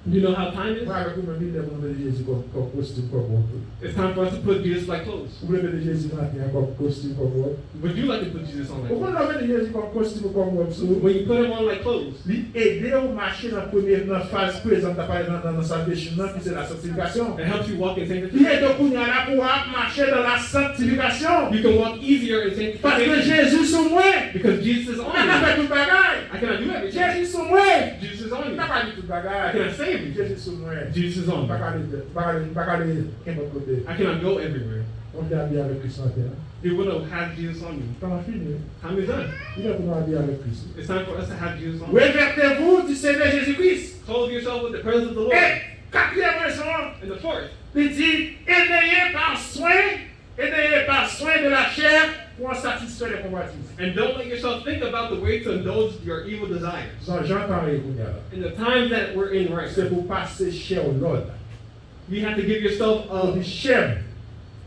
You know how time is? Mwen avèk ou menm, li lè pou nou mete Jezi kòm, kòm kostim, kòm wòb tou. It's time for us to put Jesus like clothes. Ou vle mete Jezi maten an kòm kostim, kòm wòb? Would you like to put Jesus on like clothes? Ou konn lè w mete Jezi kòm kostim ou kòm wòb sou ou, when you put him on like clothes, li ede w mache nan premye, nan faz prezan m t ap pale nan, nan, nan salvation nan, ki se la sanctification. It helps you walk in sanctification. Li ede w kounye a la pou w ap mache dans la sanctification. You can walk easier in sanctification. Paske Jezi sou mwen. Because Jesus is on me. Mwen ka fè tout bagay. I cannot do everything. Jezi sou mwen. Jesus is on me. Mwen ka di tout bagay. I cannot say everything. Jezi sou mwen. Jesus is on me. Mwen pa ka ale, mwen pa ka ale, mwen pa ka ale kenpòt kote. I cannot go everywhere. Mwen vle abiye avèk Kris maten an. You want to have Jesus on you. Tan an fini. Time is done. Li lè pou nou abiye avèk Kris. It's time for us to have Jesus on. Revêtez-vous du Seigneur Jésus-Christ. Clothe yourself with the presence of the Lord. E katriyèm rezon an, and the fourth, li di, et n'ayez pas soin, et n'ayez pas soin de la chair pour en satisfaire les convoitises. And don't let yourself think about the way to indulge your evil desires. Jan, jan tan an ye kounye a la. In the times that we're in right now, se pou pase chè w lòd. You have to give yourself a, pou di chè m,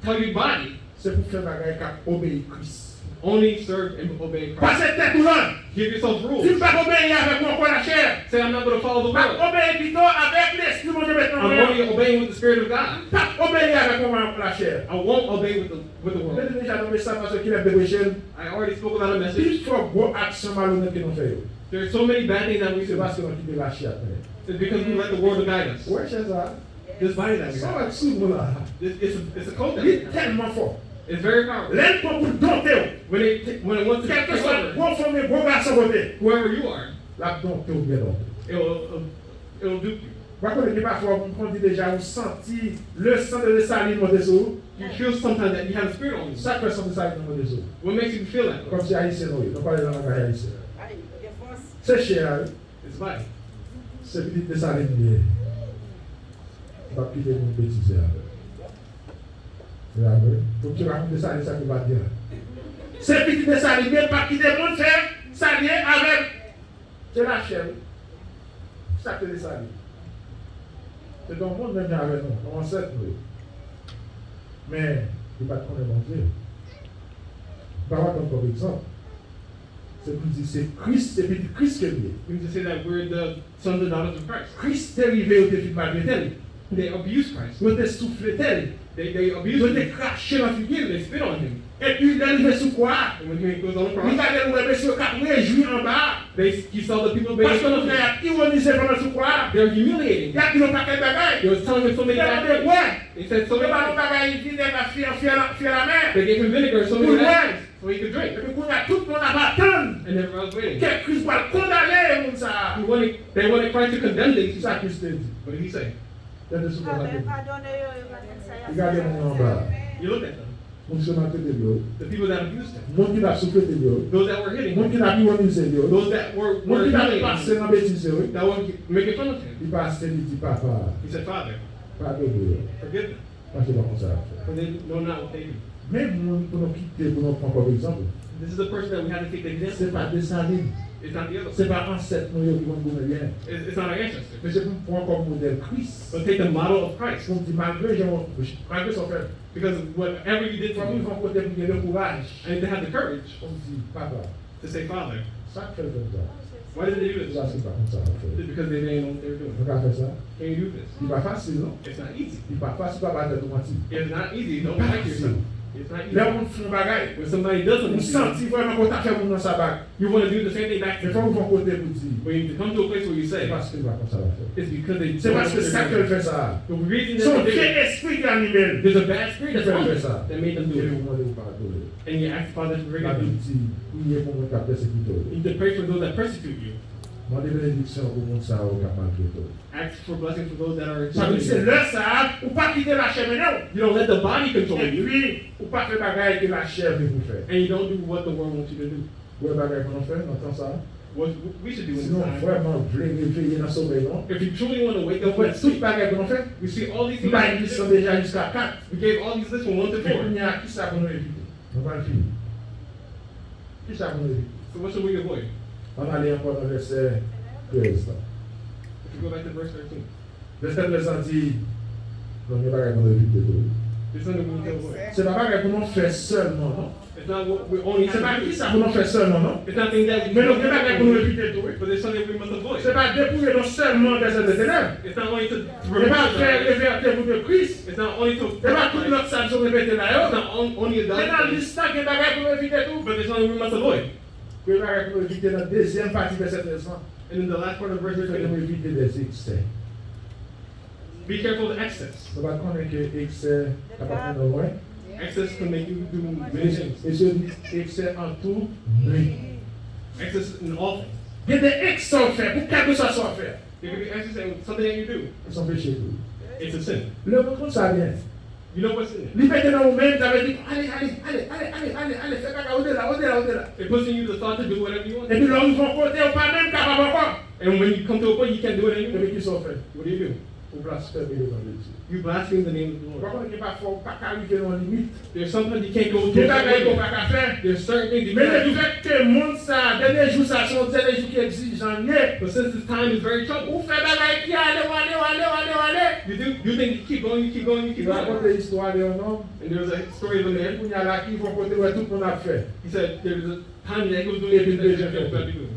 tell your body, se pou fè bagay k ap obeyi Kris. Only serve and obey Christ. Pase tèt ou lòd. Give yourself rules. Di, m p ap obeyi avèk ou ankò, lachè. Say, "I'm not gonna follow the world." M ap obeyi pito avèk Lespri Bondye met nan mwen an. I'm only obeying with the Spirit of God. M p ap obeyi avèk ou ankò, lachè. I won't obey with the, with the world. Mwen te deja nan mesaj, paske kilè m te preche l. I already spoke about a message. Pi fò gwo aksyon malonèt ke nou fè yo, there are so many bad things that we do. Se paske nou kite lachè ap mennen. It's because we let the world guide us. Ou wè chè sa? This body that we have. Sa w wè sou nou la? This, it's a, it's a coat that we have. Li tèlman fò. It's very powerful. Lè l pran pou l donte w, when it, when it wants to take over, kèlkeswa gwo fanm e gwo gason kote, whoever you are, l ap donte w byen donte. It will, it'll, it'll dupe you. Ou pa konnen gen pafwa ou kondi deja, ou santi le sang de Desalin monte sou ou? You feel sometimes that you have a spirit on you. Sa k fè sang Desalin nan monte sou ou? What makes you feel that way? Kòmsi Ayisyen nou ye, nou pale nan langaj ayisyen. Se chè a, wi. It's body. Se pitit Desalin li ye. M p ap kite moun betize avè l. Se la vre. Pou m te rakonte Desalin sa ki pa byen. Se pitit Desalin li ye, m p ap kite moun fè sa li ye avè l. Se lachè, wi. Sa k te Desalin? Se t on moun menm jan avè nou, yon ansèt nou ye. Men, li pa t konnen Bondye. M pa pral pran kòm egzanp. Se pou n di se Kris, se pitit Kris ke l ye. We need to say that we're the sons and daughters of Christ. Kris te rive, yo te fin maltrete l. They abused Christ. Yo te souflete l. They, they abused him. Yo te krache nan figi l. They spit on him. Epi lè l rive sou kwa a, and when he goes on the cross, li gade l, wè mesye yo k ap rejwi anba a. They, he saw the people making fun of him. Paske moun nan y ap iwonize pandan sou kwa a. They're humiliating him. Y ap di l yon pakèt bagay. They was telling him so many bad things. Yo ba l yon bagay, li vide nan fye, fye, fye lanmè. They gave him vinegar, so many bad things, so he could drink. Epi kounye a, tout moun ap atann, and everyone was waiting, ke Kris pral kondane moun sa a. He wanted, they wanted Christ to condemn these people. Sa Kris te di? What did he say? Tande sou kwa sa te di. Li gade moun yo anba a. You look at them. Moun ki maltrete l yo. The people that abused him. Moun ki t ap souflete l yo. Those that were hitting him. Moun ki t ap iwonize l yo. Those that were, were humiliating him. Moun ki t ap pase nan betiz yo, wi. That were making fun of him. Li pase, li di, "Papa, padone yo." He said, "Father, forgive them." Paske yo pa konn sa y ap fè. For they know not what they do. Men moun pou nou kite, pou nou pran kòm egzanp. This is the person that we have to take the example. Se pa Desalin. It's not the other one. Se pa ansèt nou yo ki konn goumen byen. It's, it's not our ancestors. Men se pou n pran kòm modèl Kris. But take the model of Christ. Pou n di, malgre jan, malgre sa w fè m, because whatever you did to me, fò m rive yon kote pou m gen le kouraj, I need to have the courage, pou m di, "Papa, to say, Father, sa k fè l fè m sa?" Why did they do Se this? paske yo pa konn sa yo ap fè. Because they didn't know what they were doing. Nou ka fè sa? Can you do this? Li pa fasil, non? It's not easy. Li pa fasil, pa ba tèt ou manti. It's not easy. Don't Li pa lie to fasil. yourself. It's not Lè easy. yon moun fè yon bagay, When somebody does ou something to santi you, vrèman ke w ta fè moun nan sa bak. You want to do the same thing back to Men fò them. w vin yon kote pou di, But you need to come to a place where you se say, paske li pa konn sa l ap fè. It's because they Se don't know paske what sa they're ke l doing. Fè sa. The reason Se yon that they vye did it, espri ki anime l. There's a bad spirit Ki that's fè l on fè it sa. That made them do Epi it. Ou mande pou padone. And you ask the Father to forgive Labib them. Di, priye pou moun k ap pèsekite w. You need to pray for those that persecute you. Mande benediksyon pou moun sa yo k ap maltrete w. Ask for blessing for those that are Sa vle di se insulting you. Lè sa a, ou pa kite lachè mennen w. You don't let the body control you. Epi, ou pa fè bagay ke lachè vle pou w fè. And you don't do what the world wants you to do. Ou wè bagay pou nou fè nan tan sa a? What we should do in Si this nou time, vrèman vle reveye nan somèy nou an, if you truly want to wake nou up wè from tout sleep, bagay pou nou fè. we see all these Nou things. bay lis lan deja jiska kat. We gave all these lists from one to Men four. kounye a, kisa pou nou evite? Nou pral fini. Kisa pou nou evite? So what should we avoid? Ann ale ankò nan vèsè trèz la. If you go back to verse thirteen, Vèsè trèz la di, non, gen bagay pou nou evite tou. there's something we need to avoid. Se pa bagay pou nou fè sèlman, non. It's not what we only Se pa have to do. Kisa pou nou fè sèlman, non. It's not things that we Men nou gen bagay pou nou evite tou, wi. But there's something we must avoid. Se pa depouye nou sèlman dèzèv de tenèb. It's not only to Se remove pa fè the revète vou de Kris. It's not only to Se pa tout lòt sa nou repete la yo. It's not on- only a Men nan dog. lis la, gen bagay pou nou evite tou. But there's something we must avoid. Gen bagay pou nou evite nan dezyèm pati vèsè trèz lan. And in the last part of verse Fè nou thirteen, evite dèzeksè. be careful of excess. Nou pa t konnen ke eksè kapab mennen w lwen. Excess can make you do Men many things. Mesye di eksè an tou nwi. Excess in all things. Gen de eksè w fè pou kèlkeswa sa w fè. There could be excess in something that you do. Se yon peche tou. It's a sin. Lemonn konn sa byen. You know what's in it. Li mete nan ou menm, sa vle di ale, ale, ale, ale, ale, ale, ale, fè bagay odela, odela, odela. It puts in you the thought to do whatever you want. Epi lè w rive yon kote, ou pa menm kapab ankò. And when you come to a point you can't do it anymore, Epi kisa w fè? What do you do? Ou blasfeme levan de Dye. You blaspheme the name of the Ou Lord. pa konnen gen pafwa ou pa ka rive nan yon limit. There's sometimes you can't go Gen through bagay ke w it. pa ka fè. There's certain things you Men can't do. lefèt ke monn sa a, dènye jou sa a, se yon dènye jou ki egzijan l ye. But since this time is very troubled, Ou fè bagay ki ale, w ale, w ale, w ale, w ale. You do you think you keep going, you keep going, you keep Yo going. Rakonte istwa de yon nonm. And there was a story of a man. Kounye a la ki yon kote wè tout moun ap fè. He said there was a time that he was doing everything that he was about to do.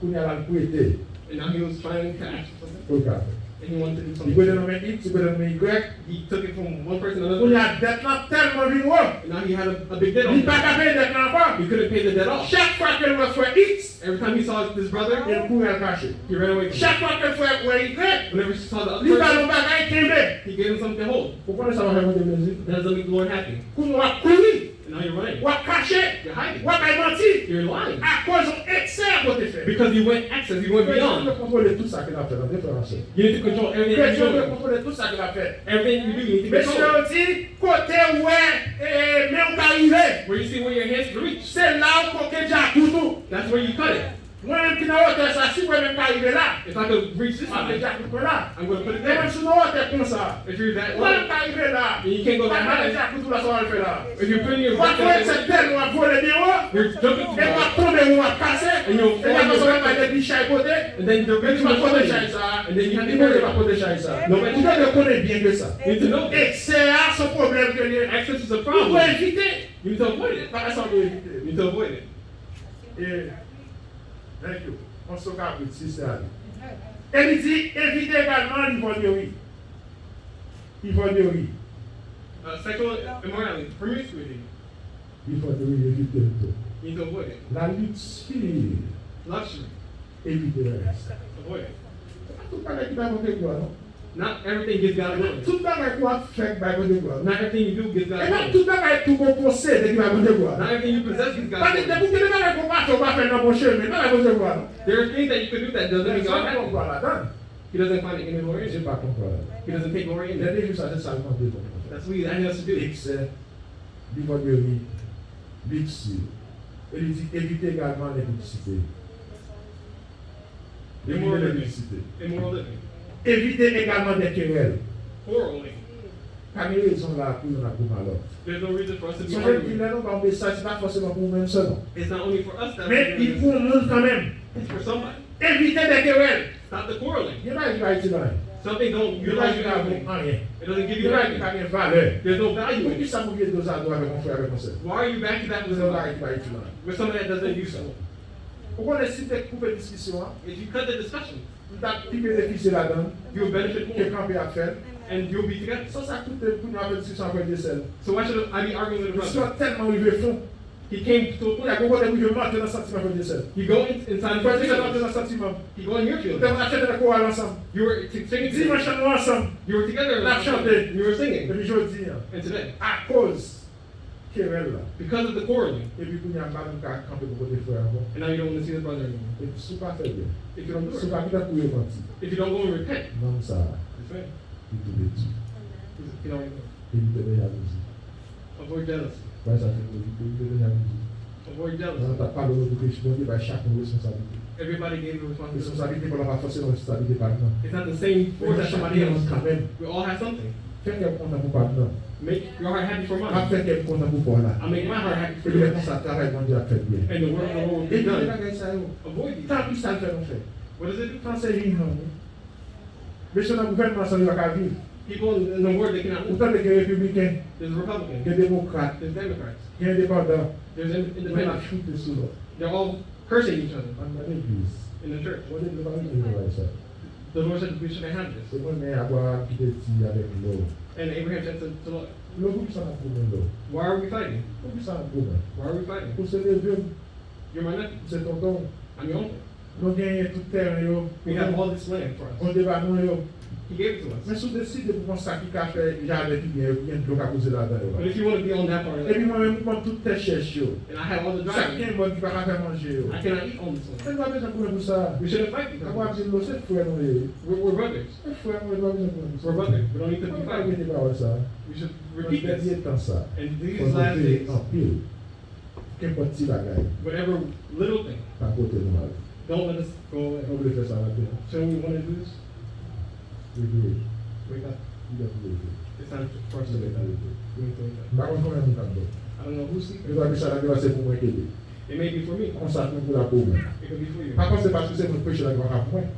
Kounye a la l prete. And now he was trying to ask for something. Pou l ka fè. And he wanted to do Li prete something. nan men X, li prete nan men Y. He took it from one person to another. Kounye a dèt lan tèlman vin wo. And now he had a, a big debt on Li pa him. ka peye dèt lan ankò. He couldn't pay the debt off. Chak fwa ke l wè frè X, Every time he saw this brother, e l kouri al kache. he ran away from Chak him. Fwa ke l wè Y, Whenever he saw the other li ba l yon person, bagay kenbe. he gave him something to hold. Ou konnen sa w ap fè Bondye plezi? That doesn't make the Lord happy. Kounye a w ap kouri, And now you're running. w ap kache, You're hiding. w ap bay manti, You're lying. akoz yon eksè w te fè. Because you went excess, you went Kretyen beyond. dwe kontwole tout sa ke l ap fè, tande frè m ak sè. You need to control everything that Kretyen you're dwe doing. Kontwole tout sa ke l ap fè. Everything you do, you need to Mesye control. Yo di, kote w wè e, men w ka rive, Where you see where your hands can reach, se la w koke djakout ou. That's where you cut it. Mwen menm ki nan wotè sa, si mwen menm ka rive la, If I could reach this m ap met high, djakout mwen la. I'm going to put it Men mwen there. sou nan wotè konsa, If you're that mwen menm low, ka rive la. And you can't go W ap that mete high. djakout ou la, sa w al fè la? If you're putting your W ap foot fè down, se tèlman w ap vole byen wo, you're jumping too epi w high. ap tonbe, w ap kase, And you'll epi fall apre and sa w w ap break bay de chay kote, And then you're men ki pa breaking kote the chay bone. Sa a, And then you have to Bondye bury pa it. Kote chay sa a. Nobody Ou dwe konnen byen de sa. You need to know that. Eksè a se yon pwoblèm ke l ye. Excess is a Ou dwe problem. evite. You need to avoid it. Bagay sa w dwe evite. You need to avoid it. E, thank you. Mwen sou kabrit, si se ale. E li di, evite egalman livòlneri. Livòlneri. Uh, sexual immorality, promiscuity. Livòlneri, evite l tou. You need to avoid it. Laliksi. Luxury. Evite bagay sa. Avoid it. Se pa tout bagay ki bay Bondye glwa, non. Not everything gives God glory. Tout bagay ke w ap fè ki bay Bondye glwa, non. Not everything you do gives God E pa glory. Tout bagay tou gon posede ki bay Bondye glwa, non. Not everything you possess gives God Paske glory. Depi w gen de bagay ke w pa fè, w pa fè nan bon chemen, pa bay Bondye glwa, non. There are things that you could do that doesn't give God Pèsonn pran happy. Glwa ladan. He doesn't find any glory in Bondye it. pa pran glwa ladan. He doesn't take glory in it. Dènye jou sa, se sa l mande nou pou nou fè. That's what he asked us to do. Eksè, livòlneri, liksi. E li di, evite egalman lenpitisite. Evite Immoral living. Lenpitisite. Immoral living. Evite egalman de kerèl. Quarreling. Pa gen rezon la pou youn ap goumen a lòt. There's no reason for us to be Sonje m di arguing. Lè nou ba yon mesaj, se pa fòseman pou ou menm sèlman. It's not only for us that Men li pou yon moun kanmenm. It's for somebody. Evite de kerèl. Stop the quarreling. Gen bagay ki pa itil anyen. Something don't Gen bagay utilize ki you pa bon anything. Anyen. It doesn't give Gen you bagay ki anything. Pa gen valè. There's no value in Poukisa it. Pou ki sa pou vye dozado avèk yon frè avèk yon sè? Why are you back to back with Gen bagay somebody? Ki pa itil anyen. With somebody that doesn't use you. Ou konnen si m te koupe diskisyon an, If you cut the discussion, m t ap pi benefisye ladan l you will benefit ke more. Kanpe ap fè l. And you'll be together. San sa koute pou nou ap fè diskisyon apre Dyesèl. So why should I be arguing with a brother? Istwa tèlman rive fon. He came to a Kounye a, point. gon kote pou yo antre nan santiman apre Dyesèl. You go in, inside of Fè your Dyesèl antre feelings. Nan santiman. You go in your Ou feelings. te pral chante nan koral ansanm. You were to sing it Dimanch together. Lan nou ansanm. You were together. N ap chante. You were singing. Epi jodi an, And today, akoz kerèl la, because of the quarreling, epi kounye a m pa menm ka kanpe pou kote frè ankò. And now you don't want to see the brother anymore. Epi si w pa fè byen, If you don't do si w it, pa gentan pou repanti, if you don't go and repent, nonm sa a, this man, li tou detwi. you know, Evite jalouzi. Avoid jealousy. Bay sa fè pou evite jalouzi. Avoid Nan jealousy. ta pale nou pou Kris, Bondye bay chak moun responsablite. Everybody gave you responsibility. Responsablite pa nan pa fòseman responsablite pa m nan. It's not the same Men force nou as chak somebody gen else. Yon kanmenm. We all have something. Fè kè m kontan pou pa m nan. Make your heart happy for M ap mine. Fè kè m kontan pou pa w la. I'll make my heart happy for Epi lè you. konsa travay Bondye ap fèt byen. And the work of the Lord will be Evite done. Bagay sa yo. Avoid these. Tanpri sa l fè nou fè. What does it do? Fransè vin nan wi. Mesye nan gouvènman sa yo pa ka viv. People in the world, they cannot Ou move. Tande gen repibliken, There's a Republican. Gen demokrat, There's Democrats. Gen endepandan. There's in- Yo n ap independents. Choute sou lòt. They're all cursing each other Ann nan legliz. In the church. Bondye di nou pa vin nan bagay sa. The Lord said we shouldn't have this. Se mwen men Abraham ki te di avèk Lò. And Abraham said to, to Lot, Lò, poukisa n ap goumen Lò? Why are we fighting? Poukisa n ap goumen? Why are we fighting? Ou se neve m, You're my nephew. Ou se tonton m. I'm your uncle. Nou genyen tout tèren yo. We have all this land for us. Bondye ba nou yo. He gave it to us. Men si w deside pou pran sa ki ka fè jaden pi byen yo, ki gen dlo ka poze ladan yo. But if you want to be on that part of Epi it, mwen menm, m pran tout tè chèch yo. And I have all the Sa k dry land. Gen mòn ki pa ka fè manje yo. I cannot eat on this Men land. nou pa bezwen goumen pou sa. We shouldn't fight because Abraham of this. Di Lò, se frè nou ye. We're, we're brothers. Se frè nou ye, nou pa bezwen goumen pou sa. We're brothers. We don't need to Mwen be pa fighting. Repete pawòl sa. We should Nan repeat dènye this. Tan sa, And these fò nou last veye days, anpil. Kenpòt ti bagay, whatever little thing, pa pote nou al. Don't let us go away. Nou vle fè sa maten an. So we want to do this. Leve. Wake up. Li lè pou leve. It's time for us to wake up. We need to wake M pa konn konbyen moun k ap dòmi. I don't know who's sleeping. Yo pa gen sa la gen se pou mwen kede. It may be for me. Konsa pou la pou mwen. It could be for you. Pa panse paske se mwen k preche la ki pa ka pou mwen.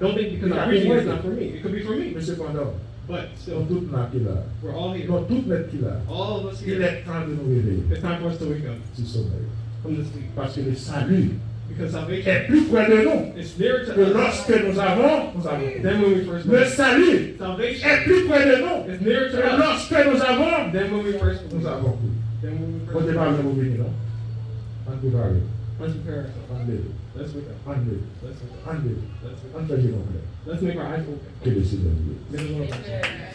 Don't think because I'm preaching it's not for me. It could be for me. Men sepandan, But nou still, tout la ki la. We're all here. Nou tout nèt ki la. All of us Il here. Est temps de nous réveiller. It's time for us to wake up Ti somèy. From this sleep. Paske le salut Because salvation est plus près de nous is nearer to que us lorsque nous avons, nous avons. Than when we first Le believed. Salut Salvation est plus près de nous is nearer to que us lorsque nous avons, than when we first nous believed. avons cru. Than when we first Bondye pa vle pou vini, non. Ann prepare. Let's prepare ourselves. Ann leve. Let's wake up. Ann leve. Let's wake up. Ann leve. Let's wake up. Ann fè je nou klè. Let's make our eyes open. Ke le Seigneur nous bénisse. May the Lord bless you.